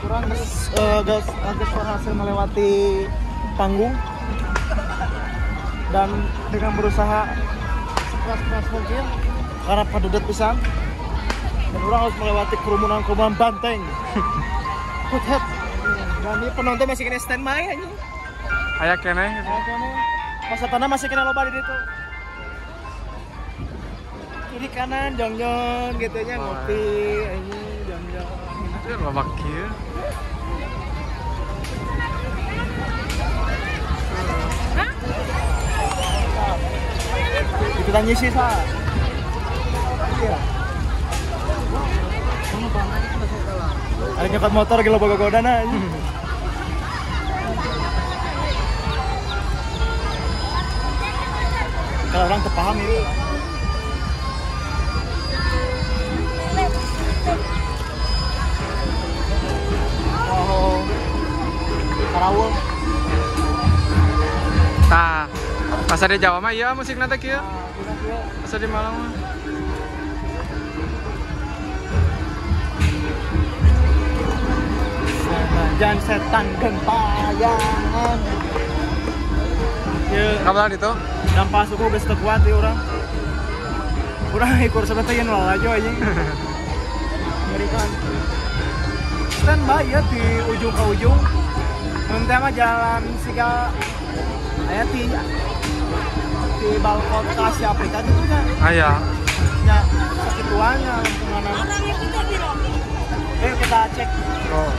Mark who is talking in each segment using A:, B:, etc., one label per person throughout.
A: Kurang guys, berhasil melewati panggung dan dengan berusaha sekeras-keras mungkin karena padedet pisan dan orang harus melewati kerumunan-kerumunan banteng. Putet. Dan ini penonton masih kena standby aja.
B: Aya keneh.
A: Aya keneh. Pasatana masih kena loba di ditu. Kiri kanan jongjon gitu nya ngopi anjing jongjon.
B: Itu loba kieu.
A: Itu tanya sih sa. Iya. Ada nyokot motor gila boga-godana anjing. Kalau orang terpaham ini. Oh, Karawul.
B: Tah, pas di Jawa mah iya musik nanti kieu. Pas di Malang mah.
A: Senajan setan gentayangan. Ya,
B: kabar itu?
A: Dampak suku geus teu kuat ieu urang. Urang ikur sebentar yen lalajo anjing. Ngerikan. Standby ya di ujung ke ujung. Mun teh mah jalan siga aya di balkon ke Asia Afrika gitu nya.
B: Aya.
A: Nya sakituannya lingkunganna. Ayo kita cek.
B: Oh.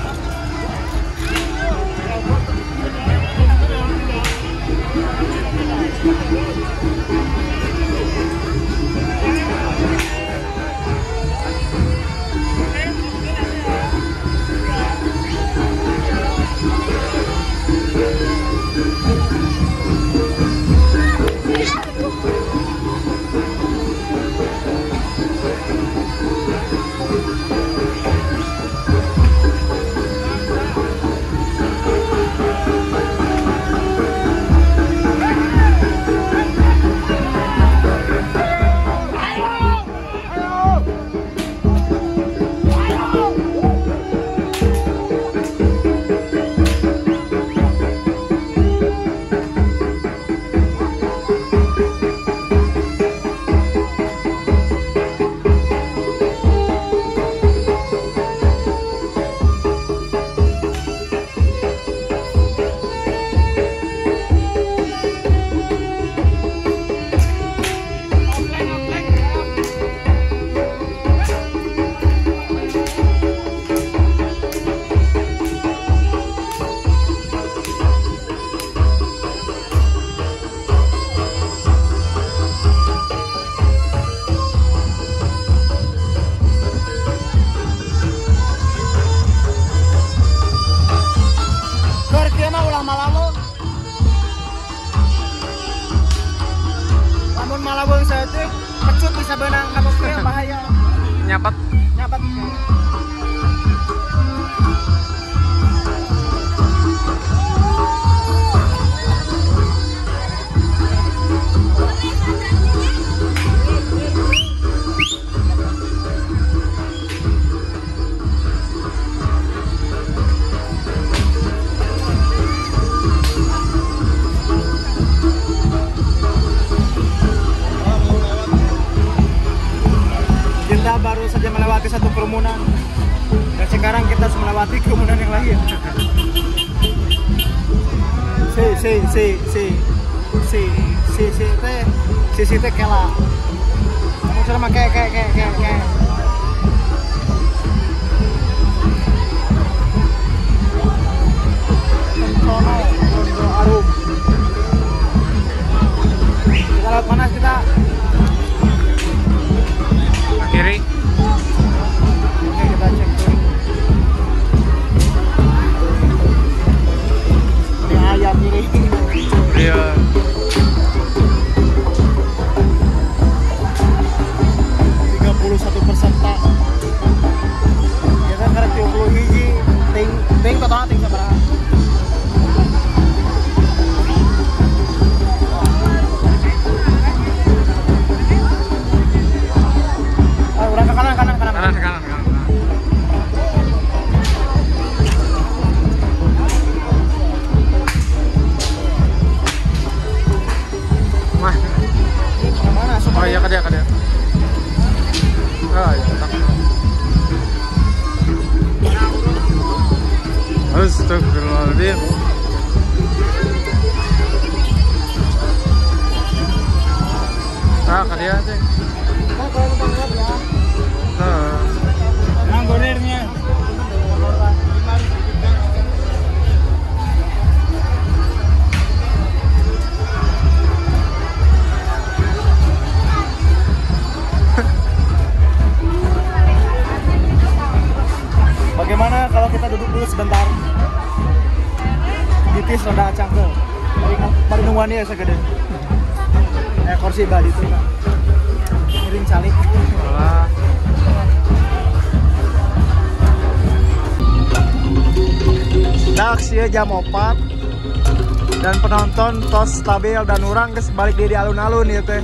A: Malaweng saeutik pecut bisa benang kamu kieu bahaya.
B: Nyapat.
A: Nyapat. Kita baru saja melewati satu kerumunan dan sekarang kita harus melewati kerumunan yang lain. Si si si si si si si T si si T kela. Kamu sudah pakai ke ke ke ke. Kencono, Rondo Arum. Kita lewat mana kita?
B: Kiri.
A: Oke, kita cek dulu. Ini ayam ini.
B: Iya.
A: 31 peserta. Ya kan karena 30 hiji. Ting ting total ting sabaraha? Kanan, kanan, kanan.
B: Kanan, kanan, kanan. Astagfirullahaladzim. Ah, kali aja.
A: Nah, bagaimana kalau kita duduk dulu sebentar? Ditis rada cangkel. Mari nungguan ya segede. Kursi bali itu kan. Ngiring calik.
B: Alah.
A: Dak sih jam 4 dan penonton tos stabil dan urang geus balik di alun-alun ieu teh.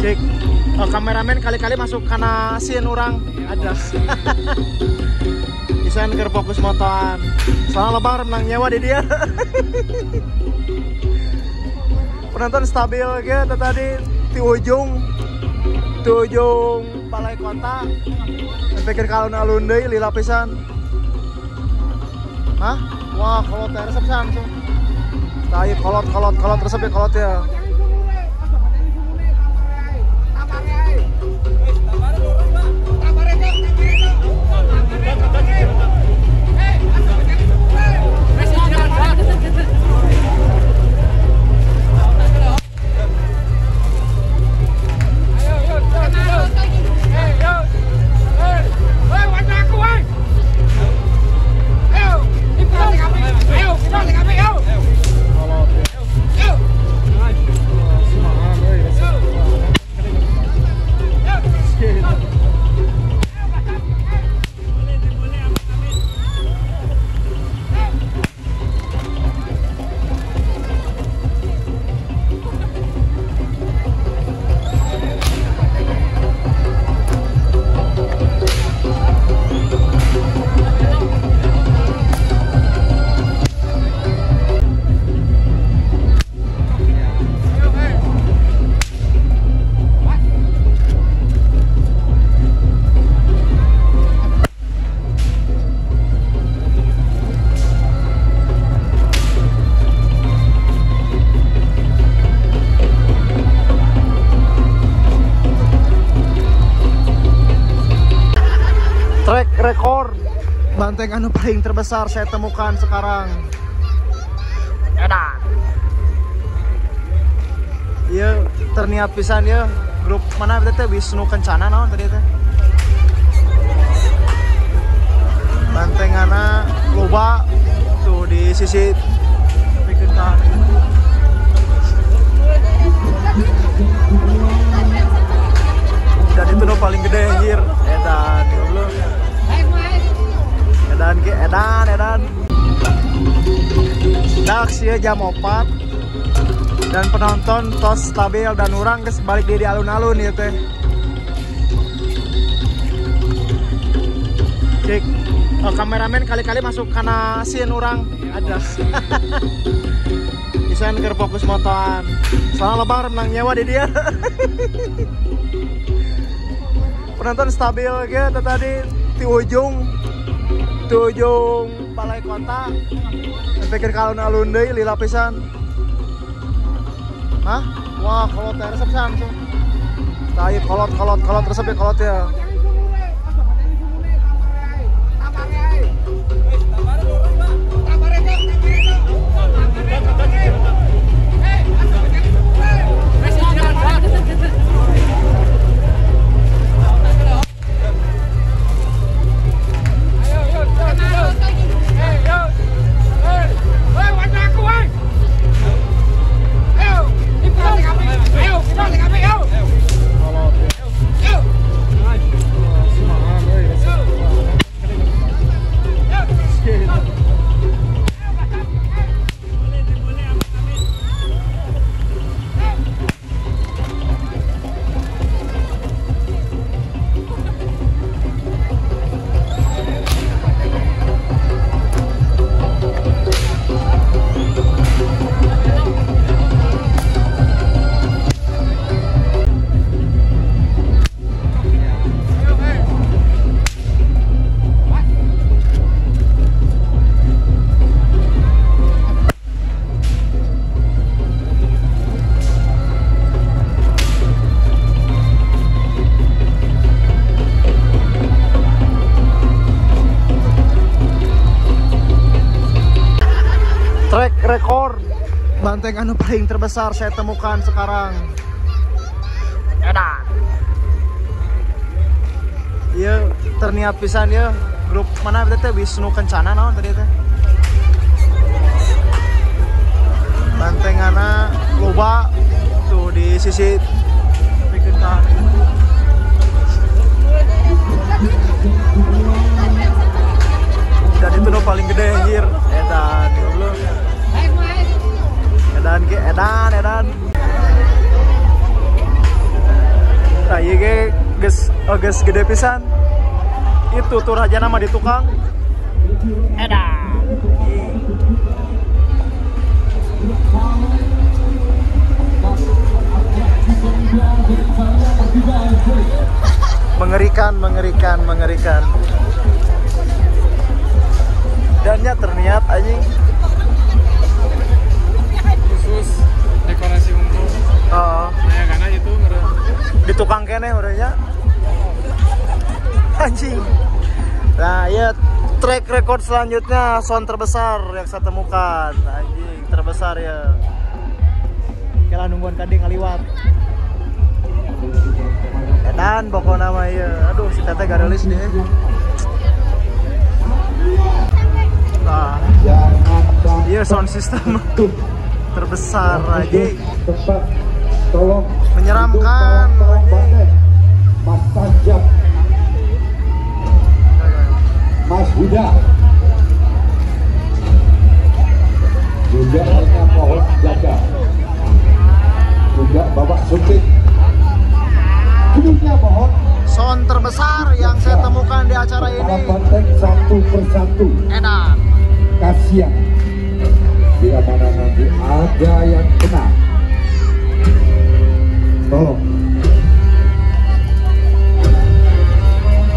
A: Cek. Oh, kameramen kali-kali masuk kana scene urang ada. Isan keur fokus motoan. Soalnya lebar menang nyewa di dia. Penonton stabil gitu tadi di ujung balai kota. Pikir alun-alun deui lila pisan. Hah? Wah, kolot teh resep pisan. Tai kolot kolot kolot resep ya kolot ya. Track rekor banteng anu paling terbesar saya temukan sekarang. Edan. Iya, terniat pisan ya. Grup mana teh Wisnu Kencana naon tadi teh. Bantengana loba tuh di sisi pikeun ka. Dan itu no paling gede anjir. Edan goblok. Edan ge edan edan. Dak sih jam 4 dan penonton tos stabil dan urang geus balik di alun-alun ieu teh. Cek. Oh, kameramen kali-kali masuk kana scene urang ada. Isan keur fokus motoan. Soalnya lebar menang nyewa di dia. Penonton stabil gitu tadi di ujung balai kota. Pikir alun-alun deui lila pisan. Hah? Wah, kolot teh resep pisan. Tai kolot kolot kolot resep ya kolot ya. Banteng anu paling terbesar saya temukan sekarang. Edan. Iya, terniat pisan ya. Grup mana teh Wisnu Kencana naon tadi teh? Bantengana loba tuh di sisi pikeun ka. Dan itu nu paling gede anjir. Edan goblok. Edan ge edan edan. Tah ieu ge geus geus gede pisan. Itu tuh rajana mah di tukang. Edan. Mengerikan, mengerikan, mengerikan. Dannya terniat anjing.
B: Khusus dekorasi unggul.
A: Oh.
B: Nah, karena itu ngere.
A: Di tukang keneh urangnya. Anjing. Nah, ya track record selanjutnya sound terbesar yang saya temukan. Anjing, terbesar ya. Kela nungguan kadi ngaliwat. Edan pokokna mah ieu. Aduh, si teteh garelis deh. Nah, iya sound system terbesar aja.
C: Tolong
A: menyeramkan.
C: Mas Tajam, Mas Huda, juga hanya mohon jaga, juga Bapak Supit, juga mohon.
A: Sound terbesar yang saya temukan di acara ini.
C: Banteng satu persatu.
A: Enak.
C: Kasihan bila mana nanti ada yang kena. Tolong,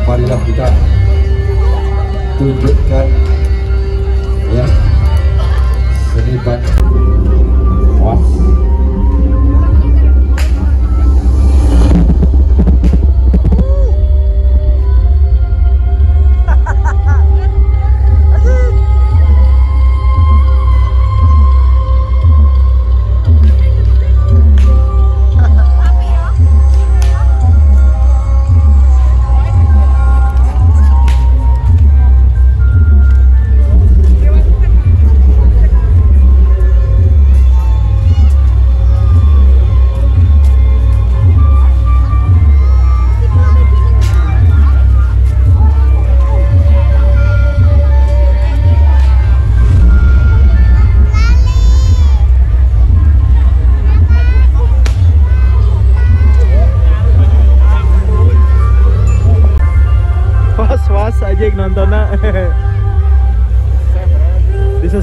C: marilah kita tunjukkan ya seni banteng. Was.
A: Aja nontonnya bisa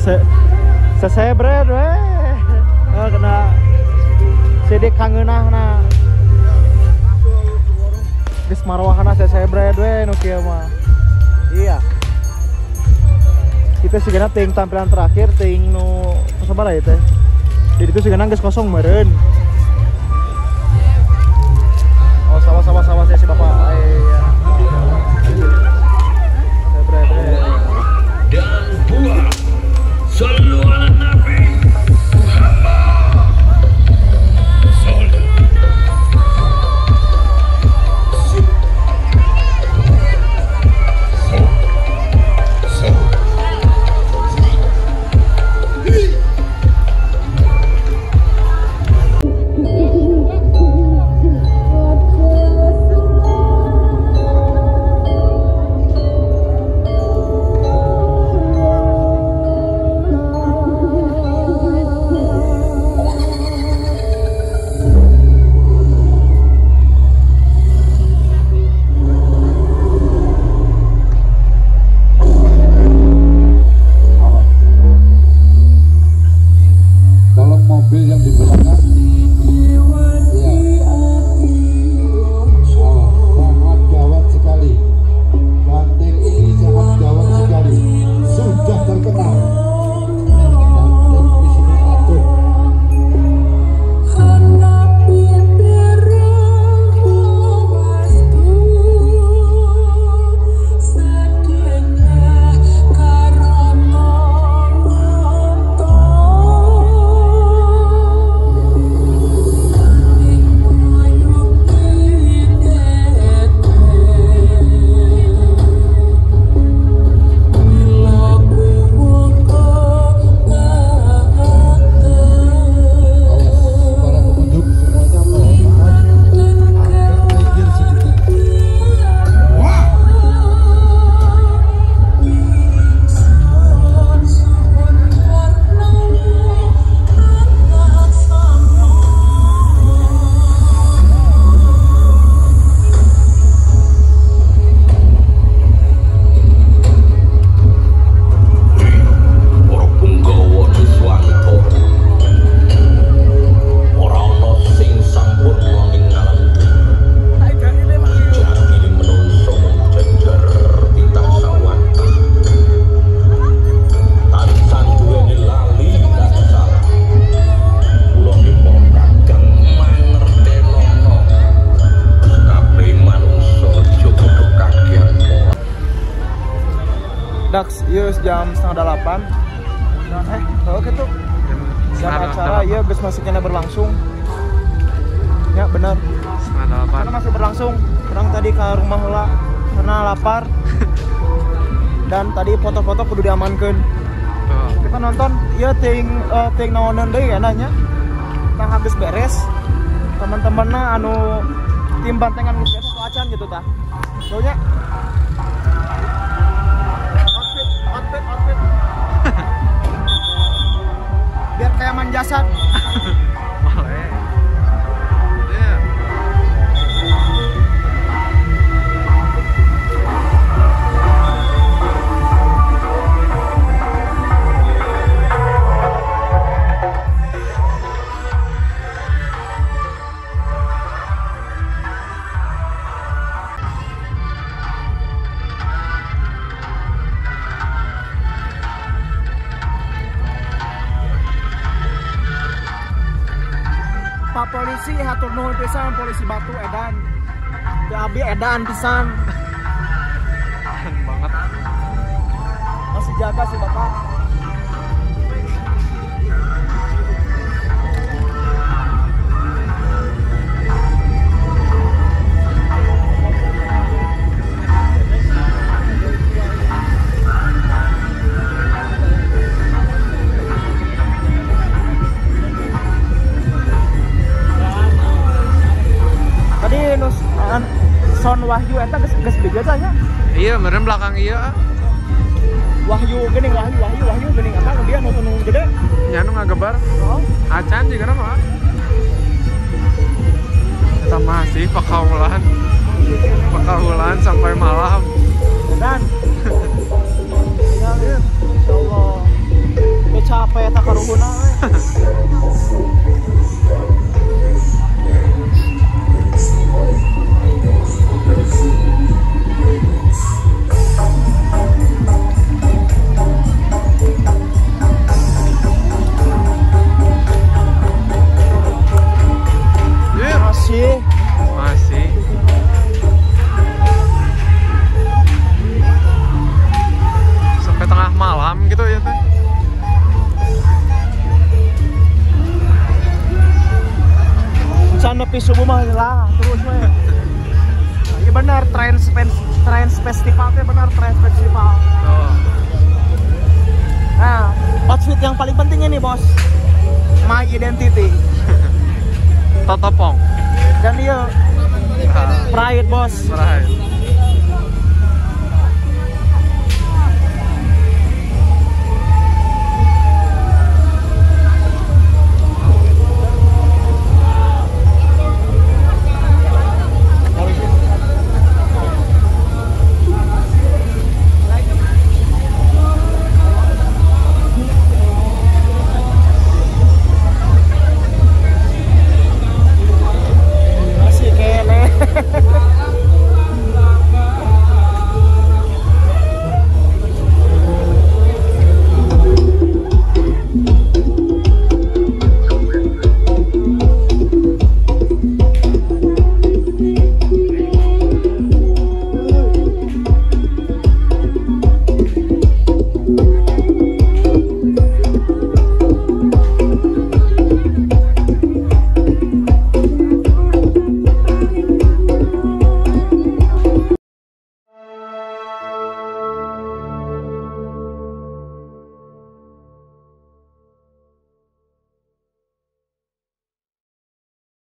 A: sesebret weh. Oh, kena sidik kangeunahna geus marwahna sesebret weh nu kieu mah. Iya, kita sigana ting tampilan terakhir ting nu sabaraha ieu teh. Jadi itu sigana geus kosong meureun. Oh, sawas-sawas ya si bapak. Iya.
D: Dan buah sallu ala Nabi Muhammad.
A: Dax, iya jam 7:30. Oke tuh. Jam acara iya geus masuknya berlangsung. Ya benar.
B: 7:30.
A: Karena masih berlangsung. Kurang tadi ke rumah heula karena lapar. Dan tadi foto-foto kudu diamankeun. Kita nonton ieu teuing naoneun deui enanya. Tah habis beres. Teman-temanna anu tim bantengan geus beres atau acan gitu tah. Soalnya outfit. Biar kayak manjasan.
B: Boleh. Yeah.
A: Pak polisi hatur nuhun pisan, polisi Batu edan. Teu abi edan pisan.
B: Banget.
A: Masih jaga sih Bapak. Son Wahyu eta geus dijaga nya.
B: Iya, meureun belakang iya.
A: Wahyu geuning Wahyu geuning eta nu dia nu gede.
B: Nya nu ngagebar.
A: Oh.
B: Acan juga mah. Eta masih pakaulan. Pakaulan sampai malam.
A: Dan ya, insyaallah. Teu capek eta karuhuna we.
B: Masih. Sampai tengah malam gitu ya teh.
A: Can nepi subuh mah lah terus we. Iya benar, Trans Festival teh benar Trans Festival.
B: Oh.
A: Nah, outfit yang paling penting ini bos, my identity.
B: Totopong.
A: Dan dia pride bos.
B: Pride.